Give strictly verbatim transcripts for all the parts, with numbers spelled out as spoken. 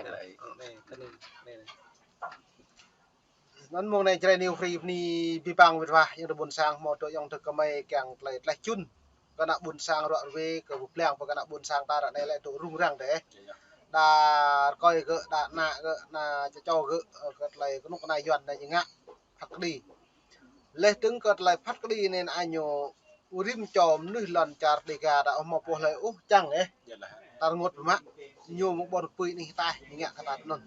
Anai, anai, anai. Anŭn mơ̆ng anai Jrai New Free bơni abih bang wĭt wa, ayŏng adơi ƀuôn sang, hmâo dŏ ayŏng adơi kơmơi kiăng tơlơi tlaih čun kơ ană ƀuôn sang ruă ruê, kơ pơblang pơ kơ ană ƀuôn sang ta ră anai lĕ dŏ rŭng răng dêh. Đa rơkơi gơ̆, đa ană gơ̆, ană čơčô gơ̆, ơ, kơ tơlơi kơnuk kơna Yuan anai ñu ngă phat kơđi. Laih dơ̆ng kơ tơlơi phat kơđi anai, anai ñu rĭm čô mơnuih lŏn čar Dêga ta ƀu hmâo pô hlơi ôh čang ĕh. Ta rơngot biă mă, ñu mơ̆ng ƀôn pui anih ataih ñu ngă kơ ta anŭn.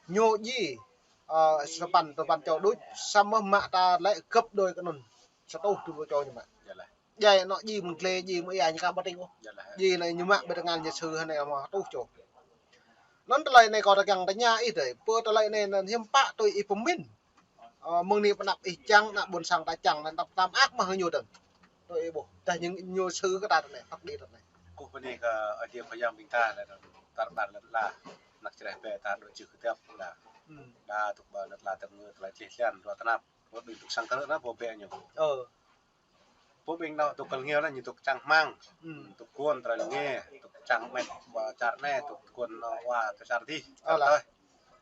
Ñu djai, ơ, sapăn, sapăn čô đôč, samơ̆ mă ta lĕ gấp đôi kơ anŭn. Sa rơtuh dua pluh čô ñu mă. Djai anŏ djai mơ̆ng glai, djai mơ̆ng ia ñu ka ƀu tĭng ôh. Djai anai ñu mă ƀơi tơngan ñu sư hơnai mơ̆ rơtuh čô. Anŭn tơlơi anai kâo ta kiăng tơña ih dơi, pơ tơlơi anai anŭn hiư̆m pă tui ih pơmĭn. Ơ, mơ̆ng anai pơ anăp ih čang, ană ƀuôn sang ta čang, anŭn tơm tơm ak mơ̆ hăng ñu dơ̆ng. Tui ih ƀuh, dah ñu, ñu sư kơ ta tơ anai, phat kơđi tơ anai. Kâo bơni kơ Ơi Adai Khua Yang ƀing ta lĕ, tar ƀar lŏn ala, ană Jrai ƀe ta dŏ čih kơdŏp lĕ. Hmm. Đa tŭk ƀă lŏn ala tơm ngă tơlơi tlih tlan, ruă tơnap, ruă ƀing tŭk sang krư̆ anŭn, pô ƀĕ ñu. Ơ. Pô ƀing anŏ tŭk kơ lơngeo anŭn ñu tŭk čang hmang. Hmm. Tŭk kuôn tơlơi lơngeo, tŭk čang met ƀă čar anai, tŭk kuôn anŏ wa tơ čar adih. Ơ lah.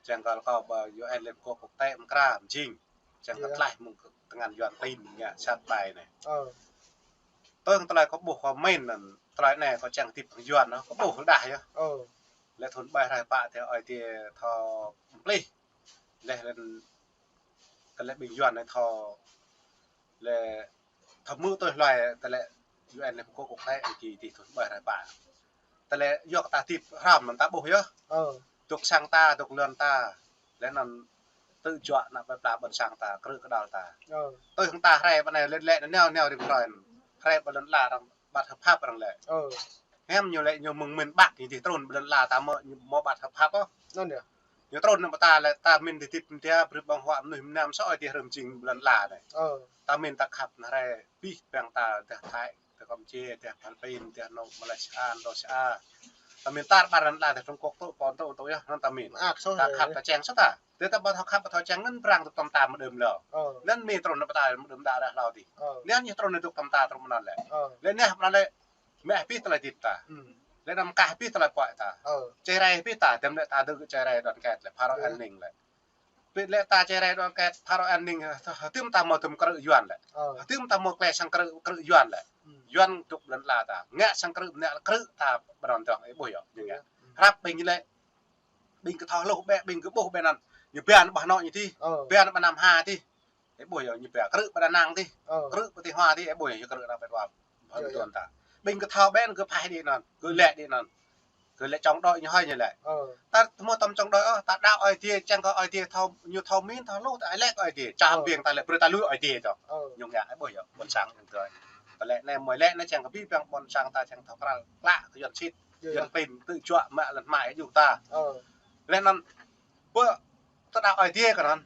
Čang kơ kâo ƀă U N Liên Hợp Quốc quốc tế mơkra, mơjing. Čang kơ tlaih mơ̆ng tơngan Yuan tin ngă sat ƀai anai. Ơ. Tui hăng tơlơi kâo ƀuh kâo mĭn anŭn, tơlơi anai kâo čang hơdip hăng Yuan anŭn, kâo ƀuh rơđah yơh. Ơ. Lĕ thun ƀai rai pă tơ Ơi Adai thâo plih. Laih lĕ tơlơi ƀing Yuan anai thâo lĕ thâo hmư̆ tui hluai tơlơi U N Liên Hợp Quốc quốc tế či ti thun ƀai rai pă. Tơlơi yua kơ ta hơdip hrăm anŭn ta ƀuh yơh. Ơ. Tŭk sang ta, tŭk lŏn ta. Laih anŭn tơjuă ană plơi pla ƀôn sang ta, krư̆ kơđal ta. Ơ. Tui hăng ta hrơi ƀă anai lĕ lĕ neo neo rĭm hrơi. Hrơi ƀă lŏn ala arăng ƀăt hợp pháp arăng lĕ. Ơ. Hiam ñu lĕ ñu mơ̆ng mĭn ƀă ñu dih trŭn ƀơi lŏn ala ta mơ̆ ñu mơ̆ ƀăt hợp pháp ôh. Anŭn yơh. Ñu trŭn anŭn ƀă ta lĕ ta mĭn dih hơdip mơ̆n ta brơi ƀơ̆ng huă mơnuih mơnam sơ ơi dih rơm jing ƀơi lŏn ala anai. Ơ. Ta mĭn ta khăp anai hrơi abih bang ta dah Thái, dah Kampuchia, dah Philippin, dah anŏ Malaysia, Indonesia. Ta mĭn tar ƀar lŏn ala dah Trung Quốc tŭ, pôn tŭ, tŭ yơh, anŭn ta mĭn. Mơak soh ta khăp ta čang soh ta. Tơ ta ƀu thâo khăp ƀu thâo čang anŭn prang tŭ tơm ta mơ̆ đơm lơ. Ơ. Anŭn mĭn trŭn anŭn ƀă ta mơ̆ đơm đă rah hlâo dih. Ơ. Anŭn ñu trŭn anŭn tŭ tơm ta trŭn mơnŭn lĕ. Ơ. Lĕ anai ƀă anai lĕ mă abih tơlơi hơdip ta. Hmm. Lĕ anăm kah abih tơlơi puă ta. Ơ. Čơrai abih ta, tơm lĕ ta dŏ čơrai đoàn kết lĕ, pharo an ninh lĕ. Pĭt lĕ ta čơrai đoàn kết, pharo an ninh, hơdôm ta mơ̆ tŭm krư̆ Yuan lĕ. Ơ. Hơdôm ta mơ̆ klĕ sang krư̆, krư̆ Yuan lĕ. Hmm. Yuan dŏ ƀơi lŏn ala ta. Ngă sang krư̆, ngă krư̆ ta ƀơi anŭn dŏng, ih ƀuh yơh, ñu ngă. Hmm. Hrăp ƀing lĕ, ƀing kơ thâo hluh ƀĕ, ƀing kơ ƀuh ƀĕ anŭn. Ñu ƀiă anŭn ƀah anŏ ñu dih. Ơ. Ƀiă anŭn ƀah anăm ha dih. Ih ƀuh yơh, ñu ƀiă krư̆ ƀơi Đà Nẵng dih. Ơ. Krư̆ ƀơi Tây Hoa dih, ih ƀuh yơh, ñu krư̆ anŭn ƀĕ wa. Ƀơi Yuan ta. Ƀing kơ thâo ƀĕ anŭn kơ phaih đĭ anŭn. Kơ lĕ đĭ anŭn. Kơ lĕ čŏng đôč ñu hơi ñu lĕ. Ơ. Ta hmâo tơm čŏng đôč ôh, ta đaŏ Ơi Adai, čang kơ Ơi Adai thâo, ñu thâo mĭn, thâo hluh, ta lĕ kơ Ơi Adai. Čang ƀing ta lĕ, brơi ta lui Ơi Adai čŏng. Ơ. Ñu ngă, ih ƀuh yơh, ƀôn sang ñu tui. Ta lĕ anai mơi lĕ anai čang kơ abih bang ƀôn sang ta čang thâo krăl, klă kơ Yuan sĭt. Yơh, Yuan yơh. Pĭn, tơjuă mă lŏn hmai ih djru ta. Ơ. Lĕ anŭn, ƀơi ta đaŏ Ơi Adai kơ anŭn.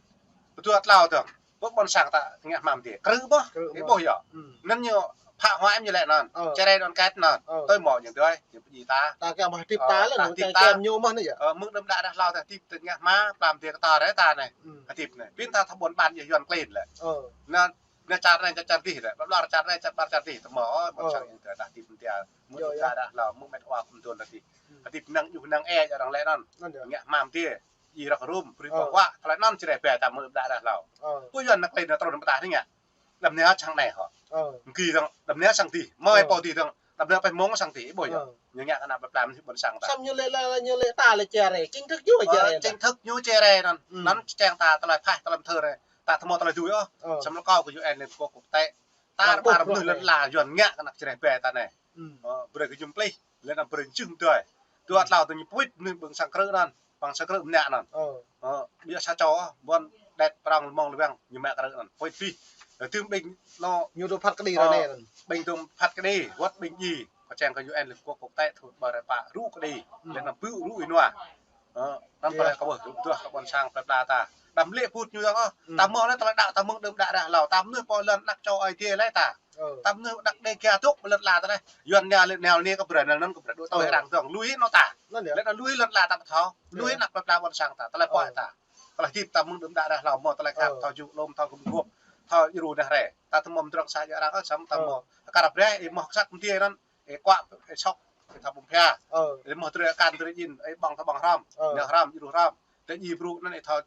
Pơdua tlâo dơ̆ng. Ƀơi ƀôn sang ta ngă hmam Adai. Krư̆ ƀơh. Krư̆ ƀơh. Ih ƀuh yơh. Hmm. Anŭn ñu phá hoại ñu lĕ anŭn. Ơ. Čơrai đoàn kết anŭn. Ơ. Tui mơ̆ ñu tui. Ñu pơjing ta. Ta kiăng ƀu hơdip ta lĕ, ta hơdip ta. Kiăng ñu mơ̆n anai yơh. Ơ, mơ̆ng đơm đă rah hlâo ta hơdip ta ngă hmam, plam Adai kơ ta ră ta anai. Hmm. Hơdip anai. Pĭn ta thâo ƀôn ƀan yơh Yuan klin lĕ. Ơ. Anŭn, anai čar anai čar čar dih lĕ. Ƀă ƀlŏr čar anai čar ƀar čar dih. Tui mơ̆, ơ, ƀôn sang ñu tui ta hơdip Adai. Mơ̆ng đơm đă rah hlâo, mơ̆ng met wa kŭm tuan ta dih. Hmm. Hơdip năng djuh năng ê arăng lĕ anŭn. Anŭn yơh. Ngă hmam Adai. Ih rŏk rŭm, brơi ƀơ̆ng huă, tơlơi anŭn čơrai ƀĕ ta mơ̆ đơm đă rah hlâo. Ơ. Pô Yuan anai klin anai trŭn anai ƀơi ta anai ngă. Đăm anai sang anai hŏ. Ơ. Mơ̆ng dih dơ̆ng, đăm anai sang dih. Mơi pô dih dơ̆ng, đăm anai pơmông sang dih, ih ƀuh yơh. Ơ. Ñu ngă kơ ană plơi pla ƀôn sang ta. Samơ̆ ñu lĕ, lĕ, ñu lĕ ta lĕ čơrai, chính thức ñu lĕ čơrai. Chính thức ñu čơrai anŭn. Hmm. Anŭn čang ta tơlơi phaih, tơlơi mơthơ anai. Ta thâo mơ̆ tơlơi tui ôh. Ơ. Samơ̆ kâo kơ U N Liên Hợp Quốc quốc tế. Tar ƀar mơnuih lŏn ala Yuan ngă kơ ană čơrai ƀĕ ta anai. Hmm. Ơ, brơi kơ ñu plih, lĕ anŭn brơi jưh mơdơi. Dua tlâo tơ ñu pơwĭt mơnuih ƀơi sang krư̆ anŭn, ƀơi sang krư̆ mơnă anŭn. Ơ. Ơ, ƀiă sa čô, ƀôn đet prong lơmong lơwang, ñu mă krư̆ anŭn. Pơwĭt abih. Lĕ tơm ƀing anŏ ñu dŏ phat kơđi ră anai anŭn. Ƀing dŏ phat kơđi, wơ̆t ƀing djai. Kơ čang kơ U N Liên Hợp Quốc quốc tế thâo ƀơi rai pă, rŭ kơđi. Hmm. Lĕ anŭn ƀu rŭ ih nua. Ơ, anŭn pơlĕ kơ ƀuh, dŏ kơ ƀôn sang plơi pla ta. Đăm lĕ put ñu dơ̆ng ôh. Hmm. Ta mơ̆ lĕ tơlơi đaŏ ta mơ̆ng đơm đă rah hlâo. Ta mơnuih pô lŏn ană čô Ơi Adai lĕ ta. Ơ. Ta mơnuih đăk Dêga dŏ ƀơi lŏn ala ta anai. Yuan nao lĕ nao anai kơ brơi nao anŭn kơ brơi dŏ tui arăng dơ̆ng. Lui hĭ anŏ ta. Anŭn yơh. Lĕ anŭn lui lŏn ala ta ƀu thâo. Lui hĭ ană plơi pla ƀôn sang ta. Tơlơi puă ta. Tơlơi hơdip ta mơ̆ng đơm đă rah hlâo mơ̆ tơlơi khăp thâo djru lŏm thâo gum gôp. Thâo djru neh rai. Ta tơmŏm drŏng sa jă arăng ôh samơ̆ ta mơ̆. Kar brơi ih mơ̆ kơsăk mơ̆ng Adai anŭn. Ih kuă, ih sŏk. ih thâo pơm phia. Ơ. Ih mơ̆ drơi akan drơi jin, ih ƀơ̆ng thâo ƀơ̆ng hrŏm. Ơ. Nao hrŏm, djru hrŏm. Tơ djai brŭ anŭn ih thâo,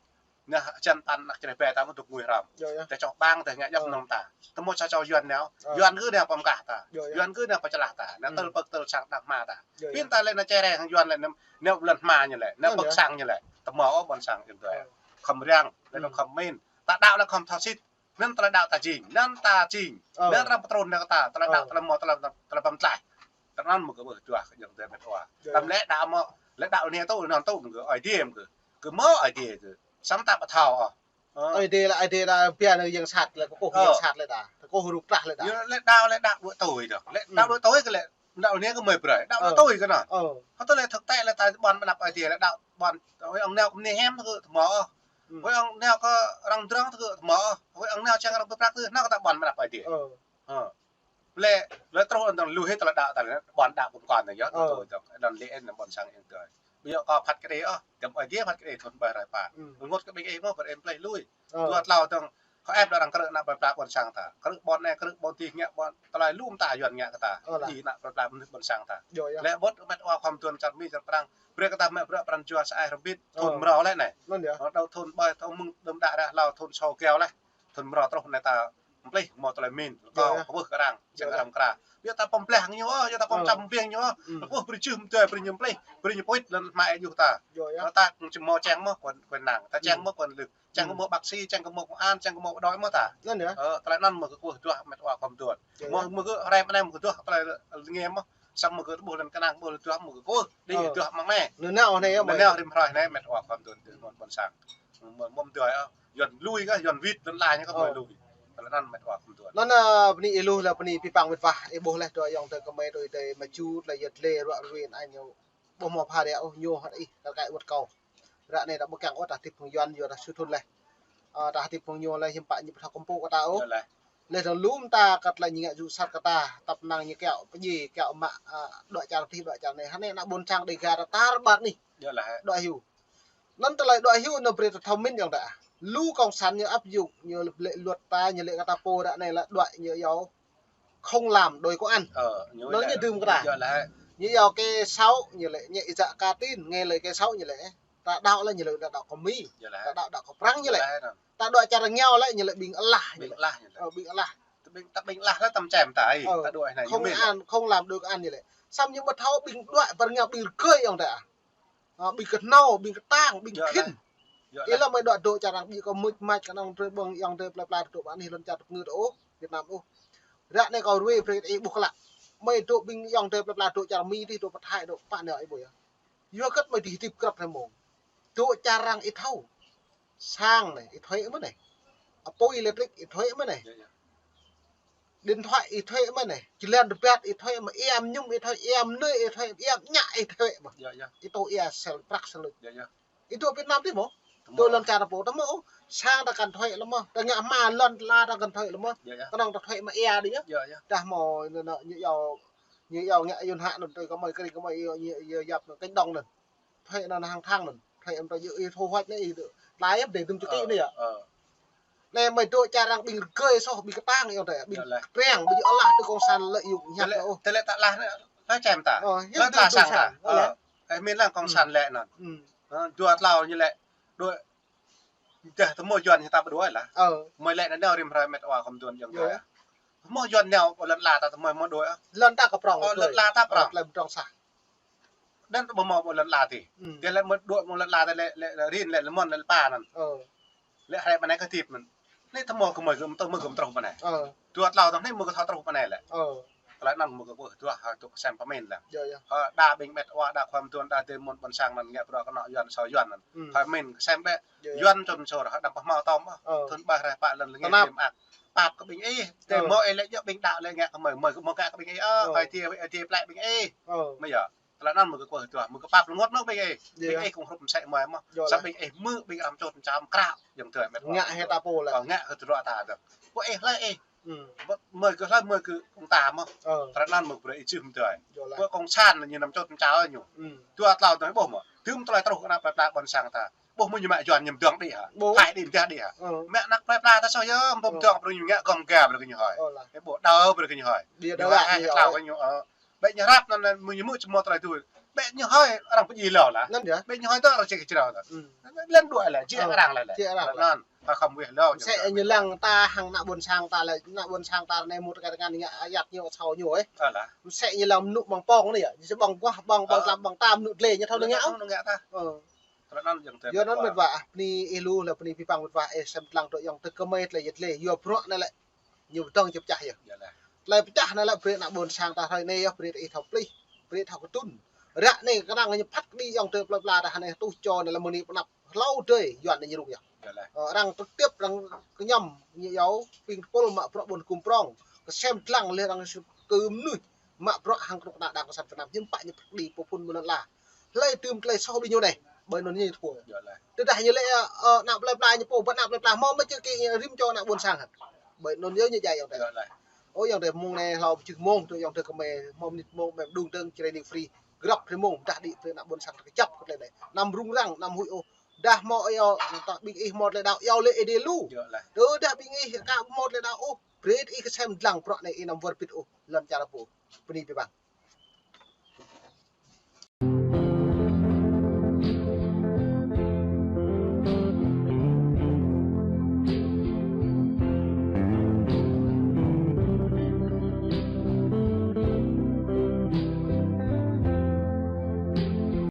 nao čan tăn anăk čơđai bĕ ta mơ̆ dŏ ngui hrŏm. Yơh, yơh. Tơ čŏk ƀang, tơ ngă djŏp nŏng ta. Tơ mơ̆ sa čô Yuan nao. Ơ. Yuan gơ̆ nao pơm kah ta. Yơh, yơh. Yuan gơ̆ nao pơčơlah ta. Nao tơl pơ̆k tơl sang đah hma ta. Yơh, yơh. Pin ta lĕ nao čơreng hăng Yuan lĕ nao, nao ƀlŏn hma ñu lĕ. Nao pơ̆k sang ñu lĕ. Tơ mơ̆ ƀôn sang ih tui. Ơ. Khŏm răng, lĕ nao khŏm min. Ta đaŏ lĕ khŏm thâo sĭt. Anŭn tơlơi đaŏ ta jing, anŭn ta jing. Ơ. Anŭn arăng pơtrun nao kơ ta, tơlơi đaŏ, ơ, tơlơi mơ̆, tơlơi, tơlơi pơm tlaih. Tơlơi anŭn mơ̆ kơ ƀuh duah kơ ayŏng adơi met wa. Yơh. Tơlơi đaŏ mơ̆, lĕ đaŏ anai tŭ, anŭn tŭ mơ̆ kơ Ơi Adai mơ̆ kơ. Kơ mơ̆ Ơi Adai kơ. Samơ̆ ta ƀu thâo ôh. Ơ. Ơi Adai lĕ Ơi Adai ta pia anai yang sat lĕ, kơ kôh yang sat lĕ ta. Kơ kôh rŭk trah lĕ ta. Yơh, lĕ đaŏ, lĕ đaŏ đuaĭ tui dŏ. Lĕ đaŏ đuaĭ tui kơ lĕ. Đaŏ anai kơ mơi brơi. Đaŏ đuaĭ tui kơ anŭn. Ơ. Hơtơ lĕ thực tế lĕ ta ƀuăn mơnăp Ơi Adai lĕ đaŏ ƀuăn. Ơi ong nao kơ mơnuih hiam tơ kơ tơmơ̆. Ơi ong nao kơ arăng drŏng tơ kơ tơmơ̆. Ơi ong nao čang arăng pơprăk tơ, nao kơ ta ƀuăn mơnăp Ơi Adai. Ơ. Ơ. Lĕ, lĕ truh anŭn tơlơi lui hĭ tơlơi đaŏ ta lĕ, ƀuăn đaŏ pơm kŏn anai yơh, ơ, tui tui dŏ, anŭn lĕ anŭn ƀôn sang ih tui. Ƀu djơ̆ kâo phat kơđi ôh, tơm Ơi Adai phat kơđi thun ƀai rai pă. Ơ. Rơngot kơ ƀing ih mơ̆, ƀing ih plih lui. Ơ. Dua tlâo dơ̆ng, kâo ĕp đa arăng krư̆ ană plơi pla ƀôn sang ta. Krư̆ ƀôn anai, krư̆ ƀôn adih ngă ƀôn, tơlơi lŏm ta Yuan ngă kơ ta. Ơ lah. Djai ană plơi pla mơnuih ƀôn sang ta. Yơh, yơh. Lĕ ƀuh met wa khŏm tuan čar Mi čar Prang. Brơi kơ ta mă bruă pran jua sa ai rơbit, ơ, thun mrâo lĕ anai. Anŭn yơh. Ơ, đaŏ thun ƀai, thun mơ̆ng đưm đă ră hlâo thun sô kiao lĕ. Thun mrâo truh anai ta pơplih mơ̆ tơlơi min, yơh, kâo, yơh, kơ ƀuh kơ arăng, yơh, čang, yơh, arăng kra. Ƀiă ta pơm blah ñu ôh, yơh ta pơm, ơ, čăm biêng ñu ôh. Ơ. Kơ ƀuh brơi jưh mơdơi, brơi ñu pơplih, brơi ñu pơwĭt lŏn hmai ayuh ta. Yơh, yơh. Ơ, ta kơ či mơ̆ čang mơ̆ kơ, kơ năng, ta čang, ơ, mơ̆ kơ lưh, čang, ơ, kơ mơ̆ bác sĩ, čang kơ mơ̆ công an, čang kơ mơ̆ bộ đội mơ̆ ta. Anŭn yơh. Ơ, tơlơi anŭn mơ̆ kơ ƀuh duah met wa khŏm tuan. Yơh, mơ̆, yơh, mơ̆ kơ rai mơ̆ anai mơ̆ kơ duah tơlơi lĕ ngă mơ̆. Samơ̆ mơ̆ kơ ƀuh lŏn kơnang ƀuh lĕ duah mơ̆ kơ ƀuh. Đi, ơ, duah mơ̆ng anai. Anŭn nao anai yơh, anŭn mơ̆ nao rĭm hrơi anai met wa khŏm tuan tơ mơ̆n ƀôn sang. Mơ̆, mơ̆ mơdơi ôh. Yuan lui kơ, Yuan wĭt, Yuan lai ñu kơ, ơ, mơ̆ lui. Tơlơi anŭn met wa khŏm tuan. Anŭn, ơ, bơni ih lu lĕ bơni pơpăng met wa, ih ƀuh lĕ dua ayŏng adơi kơ mơi tui tui mă ču tơlơi yơh lĕ ruă ruin ai ñu. Ƀuh mơ̆ pha ră ôh ñu hơt ih, kar kaĭ wơ̆t kâo. Ră anai ta ƀu kiăng ôh ta hơdip hăng Yuan, yua ta su thun lĕ. Ơ, ta hơdip hăng ñu lĕ hiư̆m pă ñu ƀu thâo kơmpŭ kơ ta ôh. Yơh lĕ. Lĕ dơ̆ng lŏm ta kơ tơlơi ñu ngă jŭ sat kơ ta, tăp năng ñu kiaŏ pơdjai, kiaŏ mă, ơ, đuaĭ čar adih, đuaĭ čar anai. Hơnai ană ƀôn sang Dega ta tar ƀar anih. Yơh lĕ. Đuaĭ hyu. Anŭn tơlơi đuaĭ hyu anŭn brơi ta thâo min ayŏng adơi. Lu cộng sản ñu áp dụng, ñu lĕ luật ta, ñu lĕ kơ ta pô ră anai lĕ đuaĭ ñu yua không làm đòi có ăn. Ơ, ñu anŭn lĕ, ñu dưm kơ ta. Yơh lĕ. Ñu yua kơ sâu, ñu lĕ, ñu ih djă ka tin, nghe lời kơ sâu ñu lĕ. Ta đaŏ lĕ ñu lĕ, ta đaŏ kơ Mi. Yơh lĕ. Ta đaŏ, đaŏ kơ Prang ñu lĕ. Yơh lĕ. Ta đuaĭ čar rơngiao lĕ ñu lĕ ƀing alah ñu lĕ. Ƀing alah ñu lĕ. Ơ, ƀing alah. Ta ƀing, ta ƀing alah lĕ tơm čem ta, ơ, ta đuaĭ anai, không ăn, không làm đòi có ăn ñu lĕ. Samơ̆ ñu ƀu thâo ƀing đuaĭ ƀar rơngiao ƀing rơgơi ayŏng adơi. Ơ, ƀing kơhnâo, ƀing kơtang, ƀing khĭn. Yơh lĕ. Ih lĕ mơi đuaĭ dŏ čar arăng ƀing kâo mưč mač kơnơ̆ng drơi ƀơ̆ng ayŏng adơi plơi pla dŏ ƀơi anih lŏn čar tơkngư dŏ ôh, Việt Nam ôh. Ră anai kâo ruai brơi ih ƀuh klă. Mơi dŏ ƀing ayŏng adơi plơi pla dŏ čar Mi adih dŏ pơ Thái dŏ pă anai ih ƀuh yơh. Yua kơ mơi adih hơdip krăp anai mơ̆ng. Dŏ čar arăng ih thâo. Sang anai, ih thuế mơ̆n anai. Apui electric, ih thuế mơ̆n anai. Yơh, yơh. Điện thoại, ih thuế mơ̆n anai. Jơlan rơbat, ih thuế mơ̆n. Ia mơñum, ih thuế. Ia mơnuih, ih thuế. Ia mơñă, ih thuế mơ̆n. Yơh, yơh. Ih tŏ ia sel prăk sel luč. Yơh, yơh. Ih dŏ Việt Nam adih mơ̆. Tơmơ̆. Dŏ lŏn čar ta pô, tơmơ̆. Sang ta kăn thuế lĕ mơ̆. Ta ngă hma lŏn tơla ta kăn thuế lơ̆m. Yơh, yơh. Kơnơ̆ng ta thuế mă ia adih yơh. Yơh, yơh. Dah mơ̆, ñu, ñu, ñu iâu, ñu iâu ngă yun hă anŭn tui kơ mơi kơring kơ mơi iâu, ñu, ñu yap anŭn kơnh đŏng anŭn. Thuê anŭn hăng thang anŭn. Thuê em tơ yơh ih thu hoạch anai ih tơ. Lai em dê dŭm čơkĭ anai yơh. Ơ. Anai mơi dŏ čar arăng ƀing rơgơi soh ƀing kơtang yơh tơ. Ƀing, yơh lĕ, triang ƀing alah tơ cộng sản lợi dụng hiăp tơlơi, ôh. Tơlơi ta alah anai, lĕ čem ta. Ơ, lĕ ta sang ta. Ơ, ơ. Ơ, ih min lăng cộng sản lĕ anŭn. Ơ, dua tlâo ñu lĕ. Đuaĭ. Dah tơmơ̆ Yuan ñu ta ƀu đuaĭ lah. Ơ. Mơi lĕ anai nao rĭm hrơi met wa khŏm tuan ayŏng adơi. Tơmơ̆ Yuan nao ƀơi lŏn ala ta tơmơ̆ mơ̆ đuaĭ. Lŏn ta kơ prŏng. Ơ, lŏn ala ta prŏng. Ơ, tơlơi ƀu prŏng sah. Đah ta ƀu mơ̆ ƀơi lŏn ala adih. Ơ. Tơlơi mơ̆ đuaĭ ƀơi lŏn ala ta lĕ, lĕ, lĕ rin lĕ, lĕ mơ̆n lĕ pă anŭn. Ơ. Lĕ hrơi mơ̆ anai kơ hơdip mơ̆n. Anai tơmơ̆ kơ mơi gơ̆, tơmơ̆ gơ̆ truh mơ̆ anai. Ơ. Dua tlâo tơmơ̆ anai mơ̆ gơ̆ thâo truh mơ̆ anai lĕ. Ơ. Tơlơi anŭn mơ̆ gơ̆ ƀuh duah hă tŭ kơsem pơmin lĕ. Yơh, yơh. Ơ, đa ƀing met wa, đa khua mơtuan, đa dê mơ̆n ƀôn sang anŭn ngă bruă kơnŏ Yuan, sô Yuan anŭn. Ơ. Pơmin kơsem bĕ. Yơh, yơh. Yuan čun sô ră hă đăm pơhmâo tơm ôh. Ơ. Thun ƀai hrơi pă lŏn lĕ ngă tơm ak. Pap kơ ƀing ih, tơmơ̆ ih lĕ djơ̆ ƀing đaŏ lĕ ngă kơ mơi, mơi kơ mơi ngă kơ ƀing ih, ơ, ơi adai, ơi adai plĕ ƀing ih. Ơ. Mơi yơh. Tơlơi anŭn mơ̆ kơ kơ duah, mơ̆ kơ pap rơngot nao ƀing ih. Ƀing ih kông hrup mơsĕ mơi mơ̆. Yơh. Samơ̆ ƀing ih mơ̆ ƀing arăng čut čam krao, ayŏng adơi met wa. Ngă hĭ ta pô lĕ. Ơ, ngă hĭ tơdruă ta dơ̆ng. Pô ih lĕ ih. Ơ. Mơi kơ lĕ mơi kơ kông ta mơ̆. Ơ. Tơlơi anŭn mơ̆ brơi ih čih mơdơi. Yơh lĕ. Pô cộng sản ñu năm čut čam ñu. Ơ. Dua tlâo tơlơi ƀuh mơ̆. Tơm tơlơi truh kơ ană plơi pla ƀôn sang ta. Ƀuh mơ̆ ñu mă Yuan ñu mơdơ̆ng đĭ hă. Ƀuh. Thái đĭ mơdơ̆ng đĭ hă. Ơ. Mă ană plơi pla ta soh yơh, mơ̆ mơdơ̆ng brơi ñu ngă gom gam brơi kơ ñu hơi. Ơ lah. Ƀuh đaŏ brơi kơ ñu hơi. Ƀiă đaŏ ñu hơi. Ñu hơi. Ƀĕ ñu hrăp anŭn, anŭn mơ̆ ñu mơ̆ čơmot tơlơi tui. Ƀĕ ñu hơi arăng pơjing hlâo lah. Anŭn yơh. Ƀĕ ñu hơi tơ arăng čih kơčrâo lah. Hmm. Lĕ đuaĭ lah, jing arăng lah. Jing arăng lah. Anŭn, ta khŏm weh hlâo. Msĕ ñu lăng ta hăng ană ƀôn sang ta lah, ană ƀôn sang ta anai mŭt kơ tơngan ñu ayăt ñu asâo ñu ih. Msĕ ñu lăng mơnŭ ƀơ̆ng pŏng anai yơh. Ñu ƀơ̆ng guah, ƀơ̆ng, ƀơ̆ng tlam, ƀơ̆ng tam, mơnŭ dlê ñu thâo nao ngă. Thâo nao ngă ta. Tơlơi anŭn yơh. Yua anŭn mĕt wa, bơni ih lu lah bơni abih bang mĕt wa, ih sem lăng tơ ayŏng adơi kơmơi tơlơi yet lĕ. Yua bruă anai lĕ ñu pơdơ̆ng či pơčah yơh. Tơlơi pơčah anai lĕ brơi ană ƀôn sang ta hrơi anai yơh, brơi ih thâo plih, brơi ih thâo kơtưn. Ră anai kơnang ñu phat kơđi ayŏng adơi plơi pla ta anai tuh čô anai lĕ mơ̆ng anai pơ anăp hlâo adơi Yuan anai ñu rŭng yơh. Arăng trực tiếp arăng kơñăm ñu yua ƀing tơpul mă bruă ƀôn hơkŭm prŏng. Kơsem lăng lĕ arăng kơ mơnuih mă bruă hăng kơnuk kơna Đảng Cộng sản Việt Nam hiư̆m pă ñu phat kơđi pơphun mơ̆ng anŭn lah. Hlơi tơm tơlơi soh ƀing ñu anai, ƀơi anŭn ñu thâo. Tơdah ñu lĕ, ơ, ană plơi pla ñu pô, ƀơi ană plơi pla hmâo mơ̆ čih kơ rĭm čô ană ƀôn sang hă. Ƀơi anŭn yơh ñu djai ayŏng adơi. Ơ, ayŏng adơi mơ̆ng anai hlâo pơjing mơ̆ng tơ ayŏng adơi kơmơi hmâo mơnit mơ̆ng ƀĕ mơđung dơ̆ng čơrê ning free. Grăp rĭm mơ̆ng dah đĭ brơi ană ƀôn sang ta kơjăp kơ tơlơi anai. Anăm rŭng răng, anăm huĭ ôh. Dah hmâo ih ơ, tơ ƀing ih hmâo tơlơi đaŏ, iâu laĭ Ơi Adai lu. Tơdah ƀing ih ka hmâo tơlơi đaŏ ôh, brơi ih kơsem lăng bruă anai ih anăm wơr bĭt ôh, lŏn čar pô. Bơni abih bang.